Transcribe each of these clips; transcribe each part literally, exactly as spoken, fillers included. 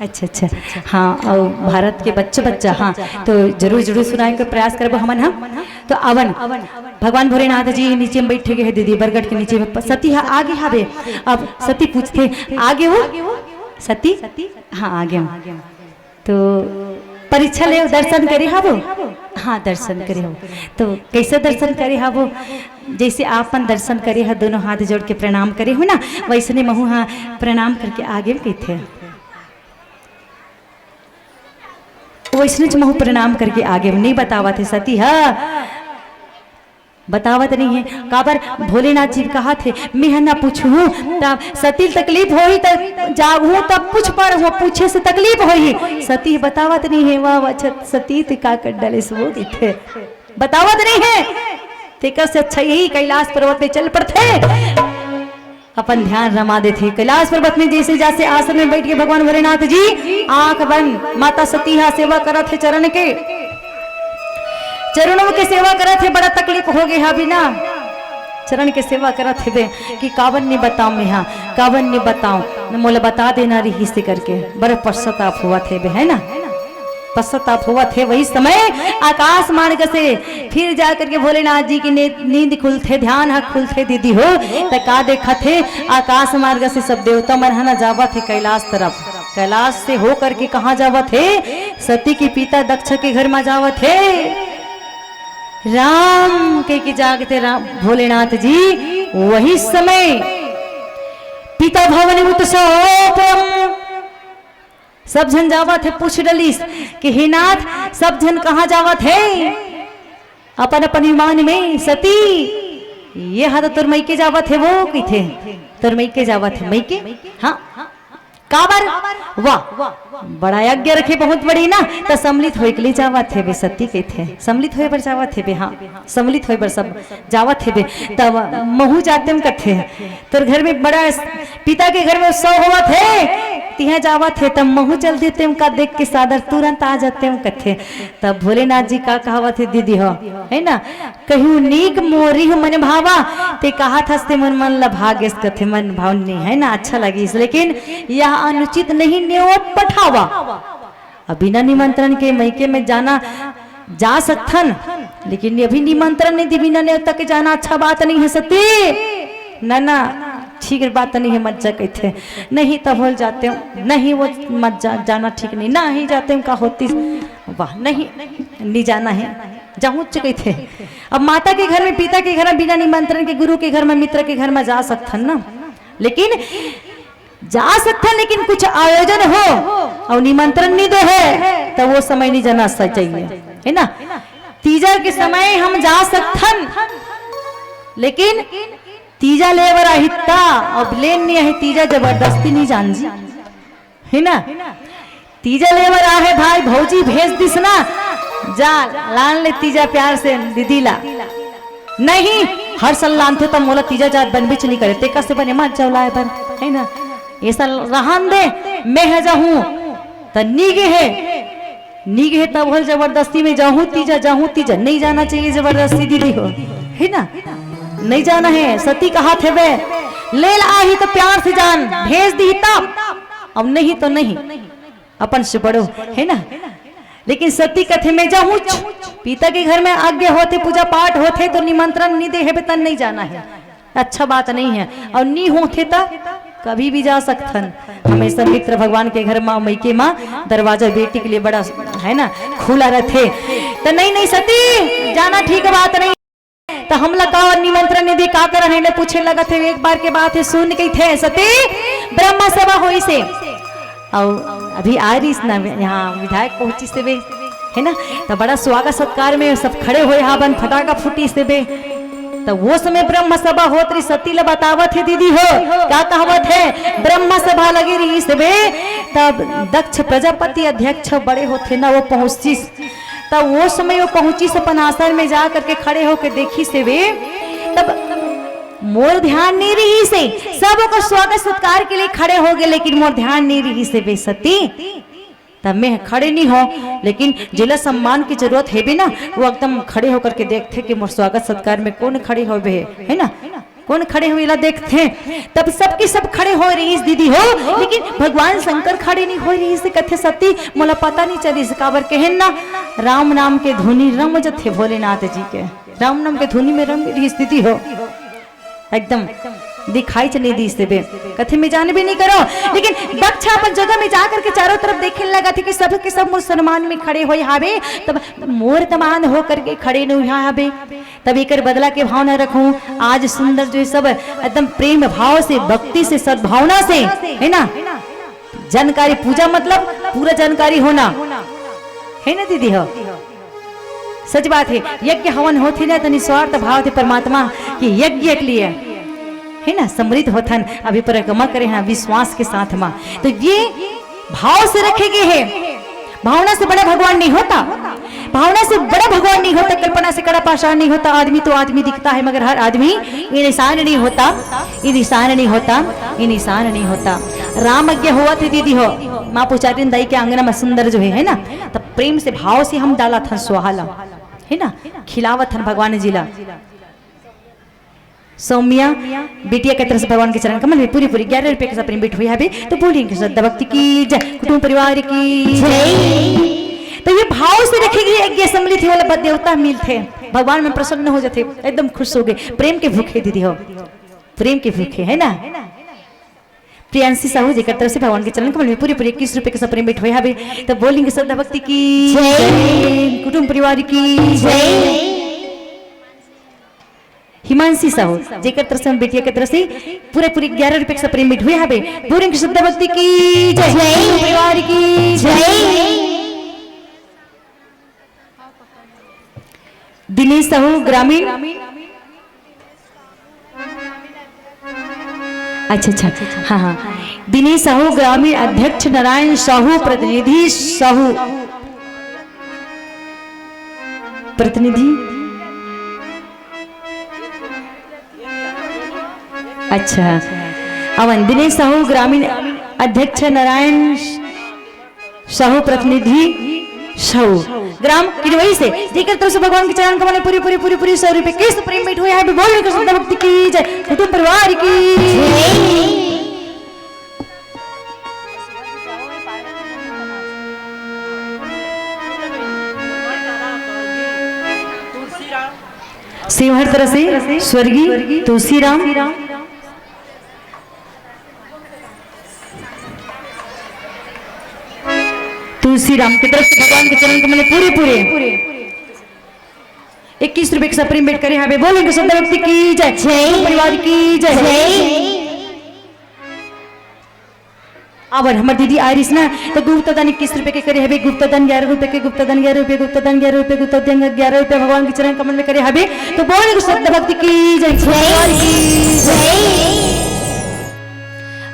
अच्छा, अच्छा। हाँ, अउ भारत के बच्चों बच्चा, हाँ, तो जरूर, जरूर सुनाए के प्रयास करबो हमन, हाँ। तो आवन, भगवान भोलेनाथ जी नीचे में बैठे गे हे दीदी, बरगद के नीचे में प-, सती हा आगे हावे। अब सती पूछथे, "आगे हो?" सती, "हाँ, आगे हो।" तो परीक्षा ले, दर्शन करे हावो? हाँ, दर्शन करे हो। तो कैसे दर्शन करे हावो? जैसे आपन दर्शन करे हा, दोनों हाथ जोड़ के प्रणाम करे हो ना, वैसने महू हा प्रणाम करके आगे कहिथे। वैसने च महू प्रणाम करके आगे, नहीं बतावत हे सती हा, बतावत नहीं हे। काबर भोलेनाथ जी कहा थे, "मैं ह ना पूछहूँ, तब सती तकलीफ होही, तब जागहूँ, तब पूछ पड़हूँ, पूछे से तकलीफ होही।" सती बतावत नहीं हे, वाह, वाह, छ-, सती ते का कर डाले सो कहिथे, बतावत नहीं हे। तेकर से अच्छा यही कैलाश पर्वत पे चल पड़थे। अपन ध्यान रमा देथे। कैलाश पर्वत में जैसे जैसे आसन में बैठ के भगवान भोलेनाथ जी आंख बंद, माता सती हा सेवा करत हे चरण के, चरणों के सेवा करत हे। बड़ा तकलीफ हो गया बिना चरण के सेवा करत हे बे कि कावन नहीं बताऊं मैं, हाँ, कावन नहीं बताऊं, मोला बता देना रही से करके बड़ा पश्चाताप हुआ थे बे, है ना? पश्चाताप होवत हे, वही समय आकाश मार्ग से फिर जा करके भोलेनाथ जी की ने-, नींद खुलथे, ध्यान ह खुलथे दीदी हो, त का देखत हे? आकाश मार्ग से सब देवता मन ह ना जावत हे कैलाश तरफ। कैलाश से हो करके कहाँ जावत हे? सती के पिता दक्ष के घर मा जावत हे। "राम" कह के जागथे राम भोलेनाथ जी। वही समय पिता भवन उत्सव सब झन जावत हे, पूछ डलिस कि "हे नाथ, सब झन कहाँ जावत हे?" अपन अपन विमान में। "सती, ये हा तो तोर मइके जावत हे वो," कहिथे। "तोर मइके जावत हे।" "मइके?" "हाँ।" "काबर?" "वाह, बड़ा आज्ञा रखे, बहुत बड़ी ना, त सम्मिलित होए के लिए जावत हे बे सती," कहिथे। "सम्मिलित होए बर जावत हे बे?" "हाँ, सम्मिलित होए बर सब जावत हे बे।" "तब महू जातेम," कथे। "तोर घर में बड़ा, पिता के घर में उत्सव होवत हे, तिहा जावत हे, तब महू चल देतेम का, देख के सादर तुरंत आ जातेम," कथे। तब भोलेनाथ जी का कहावत हे दीदी हो, है ना? "कहूँ नीक मोरी हो मन भावा, ते कहात हस ते मन, मन ल भागेस," कथे। मन भाव नहीं है ना, अच्छा लगिस, लेकिन यह अनुचित नहीं नेवत पठावा। अब बिना निमंत्रण के मइके में जाना, जा सकथन, लेकिन अभी निमंत्रण नहीं दे, बिना नेवता के जाना अच्छा बात नहीं है सती। ना, ना, ठीक बात नहीं है, मत जा कहिथे। "नहीं, तब भोल जातेम, नहीं, वो मत जा, जाना ठीक नहीं।" "नहीं जातेम का होतिस?" "वाह, नहीं, नहीं जाना है, जाहूँ च," कहिथे। अब माता के घर में, पिता के घर में बिना निमंत्रण के, गुरु के घर में, मित्र के घर में जा सकथन ना, लेकिन जा सकथन, लेकिन कुछ आयोजन हो अउ निमंत्रण नहीं दे हे, त वो समय नहीं जाना स-, चाहिए, है ना? तीजा के समय हम जा सकथन, लेकिन तीजा ले बर आही त, अब लेन नहीं आही तीजा, जबरदस्ती नहीं जान जी, है ना? तीजा ले बर आहे भाई, भौजी भेज दिस ना, "जा, लान ले तीजा प्यार से दीदी ला।" "नहीं, हर साल लानथे त मोला तीजा जात बनबेच नहीं करे, ते कसे बने मत जाओ लाए बर," है ना? "ये साल रहन दे, मैं ह जाहूँ।" त नी गे हे, नी गे हे, तब होल जबरदस्ती में जाहूँ तीजा, जाहूँ तीजा, नहीं जाना चाहिए जबरदस्ती दीदी हो, है ना? नहीं जाना है, सती कहात हे बे, "ले ला आही त प्यार से जान, भेज दी तब, अब नहीं तो नहीं।" अपन से बड़ो, है ना? लेकिन सती कथे, "मैं जाहूँच, पिता के घर में आज्ञा होथे, पूजा पाठ होथे, तो निमंत्रण नहीं दे हे बे, त नहीं जाना है, अच्छा बात नहीं है।" और नहीं होथे त कभी भी जा सकथन। हमेशा मित्र भगवान के घर मा, मइके मा दरवाजा बेटी के लिए बड़ा, है ना, खुला रथे। त नहीं, नहीं सती, जाना ठीक बात नहीं। त हमला का निमंत्रण नहीं दे, का करन हे, पूछे लगत हे। एक बार के बात हे, सुन कहिथे, सती, ब्रह्म सभा होइस हे। अउ अभी आ रहीस ना, यहाँ विधायक पहुँचिस हे बे, है ना? त बड़ा स्वागत सत्कार में सब खड़े होए हावन, फटाका फूटिस हे बे। त वो समय ब्रह्म सभा होत रही, सती ल बतावत हे दीदी हो, का कहावत हे, ब्रह्म सभा लगी रहीस हे बे। तब दक्ष प्रजापति अध्यक्ष बड़े होथे ना, वो पहुँचिस। तब वो समय वो पहुँचिस अपन आसन में जा करके खड़े होके देखिस हे बे, तब मोर ध्यान नहीं रहीस हे, सब ओकर स्वागत सत्कार के लिए खड़े हो गए, लेकिन मोर ध्यान नहीं रहीस हे बे सती। तब मैं खड़े नहीं हो, लेकिन जेला सम्मान की जरूरत हे बे ना, वो एकदम खड़े होकर के देखथे कि मोर स्वागत सत्कार में कौन खड़े होबे, है ना? कोन खड़े होय ला देखथे? तब सबके सब खड़े होय रहिस दीदी हो, लेकिन भगवान शंकर खड़े नहीं होय रहिस। कथे सती, मोला पता नहीं चलिस, काबर कहेन ना, राम नाम के धुनी रम जथे भोलेनाथ जी के, राम नाम के धुनी में रम रहिस दीदी हो, एकदम दिखाई च नहीं दीस देबे। कथे मैं जानबे नहीं करो, लेकिन दक्ष अपन जगह में जा करके चारों तरफ देखे लगा थे कि सब के सब मुसलमान में खड़े होय हावे, तब मोर दमांद हो करके खड़े नहीं हुआ हावे। तब एकर बदला के भावना रखूं। आज सुंदर जो है सब एकदम प्रेम भाव से, भक्ति से, सद्भावना से, है ना, जानकारी, पूजा मतलब पूरा जानकारी होना, है ना दीदी हो? सच बात है, यज्ञ हवन होथे ना, तो निस्वार्थ भाव से परमात्मा के यज्ञ के लिए, है ना, समृद्ध होथन। अभी परिक्रमा करे हैं विश्वास के साथ मा, तो ये भाव से रखे गए हैं। भावना से बड़ा भगवान नहीं होता, भावना से बड़ा भगवान नहीं होता, कल्पना से कड़ा पाषाण नहीं होता। आदमी तो आदमी दिखता है, मगर हर आदमी इंसान नहीं होता, इंसान नहीं होता, इंसान नहीं होता। राम यज्ञ होवत हे दीदी हो, माँ पुचारिन दाई के आंगना में सुंदर जो है, है ना, तब प्रेम से भाव से हम डालत हन स्वाहा ला, है ना, खिलावत हन भगवान जी ला। सौम्या बिटिया के तरफ से भगवान के चरण कमल में पूरी पूरी ग्यारह रुपए के सपरी मीठ हुई हवे, तो बोलिए इनके श्रद्धा भक्ति की जय, कुटुंब परिवार की जय। तो ये भाव से रखे गए यज्ञ असम्बली थी, वाला देवता मिलथे, भगवान में प्रसन्न हो जाथे, एकदम खुश हो गए। प्रेम के भूखे दीदी हो, प्रेम के भूखे, है ना? प्रियांशी साहू जी के तरफ से भगवान के चरण कमल में पूरी पूरी इक्कीस रुपए के सपरी मीठ हुई हवे, तो बोलिए इनके श्रद्धा भक्ति की जय। जय, कुटुंब परिवार की जय। हिमांशी साहू, जेकर तरफ से हम बिटिया के तरफ से पूरे पूरे ग्यारह रुपए के सपरी मीठ हुए हवे। बोरिंग की श्रद्धा भक्ति की जय, जय। परिवार की जय। दिनेश साहू ग्रामीण, अच्छा, अच्छा, हाँ, हाँ, दिनेश साहू ग्रामीण अध्यक्ष, नारायण साहू प्रतिनिधि, साहू प्रतिनिधि। अच्छा, अवन दिनेश साहू ग्रामीण अध्यक्ष, नारायण साहू प्रतिनिधि, साहू ग्राम किरवई से, जेकर तरफ से भगवान के चरण कमल में पूरी पूरी पूरी पूरी सौ रुपए के सपरी मीठ हुए हैं। बोल के श्रद्धा भक्ति की जय, कुटुंब परिवार की जय। सेवहर तरह से स्वर्गीय तुलसीराम, तुलसीराम की तरफ से भगवान के चरण कमल में पूरे पूरे इक्कीस रुपए के सपरी मीठ करे हवे। बोलेंगे श्रद्धा भक्ति की जय, जय। परिवार की जय। जय। अबर हमर दीदी आय रिस ना, तो गुप्ता दान इक्कीस रुपए के करे हवे, गुप्ता दान ग्यारह रुपए के, गुप्ता दान ग्यारह रुपए, गुप्ता दान ग्यारह रुपए, गुप्ता दान ग्यारह रुपए भगवान के चरण कमल में करे हवे। तो बोल श्रद्धा भक्ति की जय, जय। जय।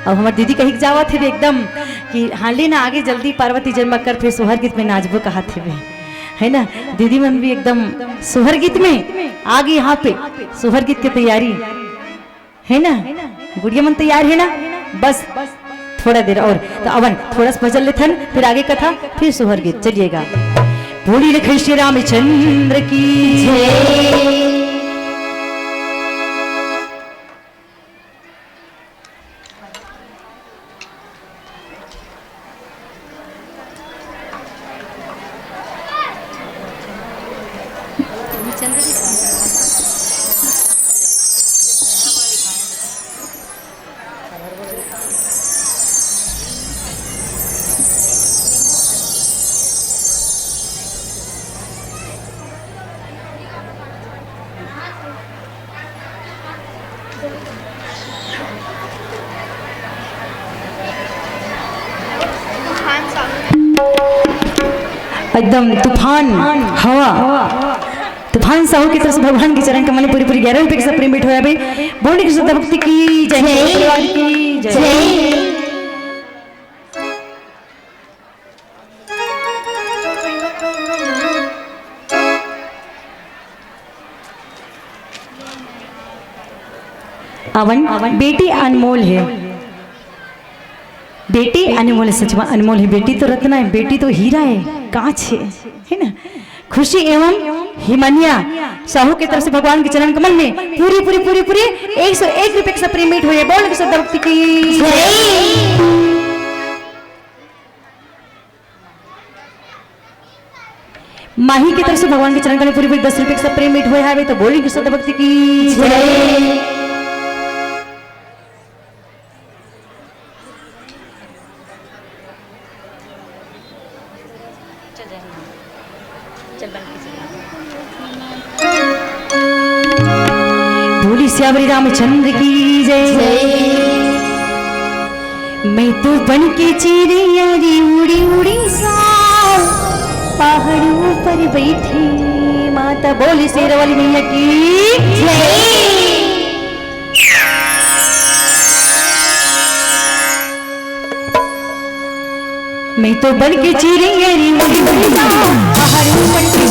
अब हमर दीदी कही जावत हे एकदम कि हाँ ले ना आगे जल्दी पार्वती जन्म कर फिर सोहर गीत में नाचबो कहत हे, है ना? दीदी मन भी एकदम सोहर गीत में आगे, यहाँ पे सोहर गीत के तैयारी। है ना? गुड़िया मन तैयार है ना? बस थोड़ा देर और। तो अवन थोड़ा सा भजन लेथन, फिर आगे कथा, फिर सोहर गीत। चलिएगा। बोली लखन श्री रामचंद्र की जय। एकदम तूफान हवा, तूफान साहू की तरफ से भगवान के चरण कमल में पूरी पूरी ग्यारह रुपए के सपरी मीठ होया बे। बोली की श्रद्धा भक्ति की जय, जय। परिवार की जय। जय। अवन, बेटी अनमोल है, बेटी अनमोल है, सच में अनमोल है। बेटी तो रत्न है, बेटी तो हीरा है, कांच है, है ना? खुशी एवं हिमानिया साहू के तरफ से भगवान के चरण कमल में पूरी, पूरी, पूरी, पूरी एक सौ एक रुपए के सप्रेम भेंट हुई है। बोल के श्रद्धा भक्ति की। माही के तरफ से भगवान के चरण कमल में पूरी, पूरी दस रुपए के सप्रेम भेंट हुई है, तो बोल के श्रद्धा भक्ति की। बोली सियावरी रामचंद्र की जय। मैं तो बन के चिड़िया रे उड़ी उड़ी जाऊं, पहाड़ों पर बैठी माता। बोली शेर वाली मैया की जय। मैं तो बन के चिड़िया रे उड़ी उड़ी जाऊं, पहाड़ ऊपर के।